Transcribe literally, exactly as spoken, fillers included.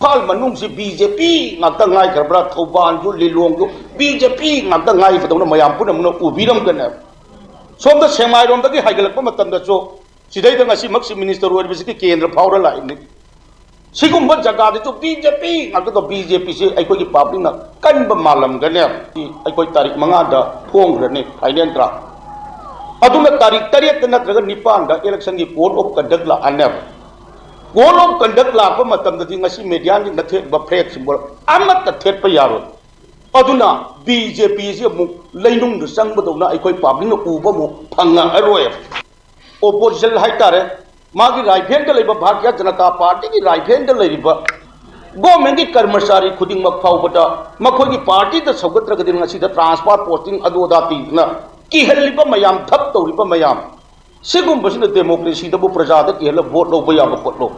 Imphal ꯃꯅꯨꯡꯁꯤ B J ꯄꯤ ꯉꯥꯛꯇ ꯉꯥꯏꯈ꯭ꯔꯕ꯭ꯔꯥ? ꯊꯧꯕꯥꯜꯁꯨ, ꯂꯤꯂꯣꯡꯁꯨ B J ꯄꯤ ꯉꯥꯛꯇ ꯉꯥꯏꯕꯗꯧꯅ ꯃꯌꯥꯝ ꯄꯨꯝꯅꯃꯛꯅ ꯎꯕꯤꯔꯝꯒꯅꯦꯕ꯫ ꯁꯣꯝꯗ ꯁꯦꯛꯃꯥꯏꯔꯣꯝꯗꯒꯤ ꯍꯥꯏꯒꯠꯂꯛꯄ ꯃꯇꯝꯗꯁꯨ, ꯁꯤꯗꯩꯗ ꯉꯁꯤꯃꯛ ꯆꯤꯐ ꯃꯤꯅꯤꯁꯇꯔ ꯑꯣꯏꯔꯤꯕꯁꯤꯒꯤ ꯀꯦꯟꯗ꯭ꯔ ꯐꯥꯎꯔ ꯂꯥꯛꯏꯅꯤ꯫ ꯁꯤꯒꯨꯝꯕ ꯖꯒꯥꯗꯁꯨ ꯕꯤ ꯖꯦ ꯄꯤ ꯉꯥꯛꯇꯗ, ꯕꯤ ꯖꯦ ꯄꯤꯁꯤ ꯑꯩꯈꯣꯏꯒꯤ ꯄꯥꯕ꯭ꯂꯤꯛꯅ ꯀꯟꯕ ꯃꯥꯜꯂꯝꯒꯅꯦꯕ꯫ ꯑꯩꯈꯣꯏ ꯇꯥꯔꯤꯛ ꯃꯉꯥꯗ ꯐꯣꯡꯈ꯭ꯔꯅꯤ ꯐꯥꯏꯅꯦꯜ ꯗ꯭ꯔꯥꯐ꯫ ꯑꯗꯨꯅ ꯇꯥꯔꯤꯛ ꯇꯔꯦꯠꯇ ꯅꯠꯇ꯭ꯔꯒ ꯅꯤꯄꯥꯟꯗ ꯏꯂꯦꯛꯁꯟꯒꯤ ꯀꯣꯗ ꯑꯣꯐ ꯀꯟꯗꯛ ꯂꯥꯛꯑꯅꯦꯕ꯫ ꯀꯣꯗ ꯑꯣꯐ ꯀꯟꯗꯛ ꯂꯥꯛꯄ ꯃꯇꯝꯗꯗꯤ ꯉꯁꯤ ꯃꯦꯗꯤꯌꯥꯒꯤ ꯅꯊꯦꯠꯄ ꯐ꯭ꯂꯦꯛ ꯁꯤꯝꯕꯣꯜ ꯑꯃꯠꯇ ꯊꯦꯠꯄ ꯌꯥꯔꯣꯏ꯫ ꯑꯗꯨꯅ ꯕꯤ ꯖꯦ ꯄꯤꯁꯤ ꯑꯃꯨꯛ ꯂꯩꯅꯨꯡꯗ ꯆꯪꯕꯗꯧꯅ ꯑꯩꯈꯣꯏ ꯄꯥꯕ꯭ꯂꯤꯛꯅ ꯎꯕ ꯑꯃꯨꯛ ꯐꯪꯉꯛꯑꯔꯣꯏ꯫ ꯑꯣꯄꯣꯖꯤꯁꯟ ꯍꯥꯏꯇꯥꯔꯦ, ꯃꯥꯒꯤ ꯔꯥꯏꯐꯦꯜꯗ ꯂꯩꯕ, ꯚꯥꯔꯇꯤꯌ ꯖꯅꯇꯥ ꯄꯥꯔꯇꯤꯒꯤ ꯔꯥꯏꯐꯦꯜꯗ ꯂꯩꯔꯤꯕ ꯒꯣꯔꯃꯦꯟꯒꯤ ꯀꯔꯃꯆꯥꯔꯤ ꯈꯨꯗꯤꯡꯃꯛ ꯐꯥꯎꯕꯗ ꯃꯈꯣꯏꯒꯤ ꯄꯥꯔꯇꯤꯗ ꯁꯧꯒꯠꯇ꯭ꯔꯒꯗꯤ ꯉꯁꯤꯗ ꯇ꯭ꯔꯥꯟꯁꯐꯔ ꯄꯣꯁꯇꯤꯡ ꯑꯗꯨ ꯑꯗꯥ ꯄꯤꯗꯅ ꯀꯤꯍꯜꯂꯤꯕ ꯃꯌꯥꯝ, ꯙꯞ ꯇꯧꯔꯤꯕ ꯃꯌꯥꯝ, ꯁꯤꯒꯨꯝꯕꯁꯤꯅ ꯗꯦꯃꯣꯀ꯭ꯔꯦꯁꯤꯗꯕꯨ ꯄ꯭ꯔꯖꯥꯗ ꯀꯤꯍꯜꯂ ꯚꯣꯠ ꯂꯧꯕ ꯌꯥꯕ ꯄꯣꯠꯂꯣ?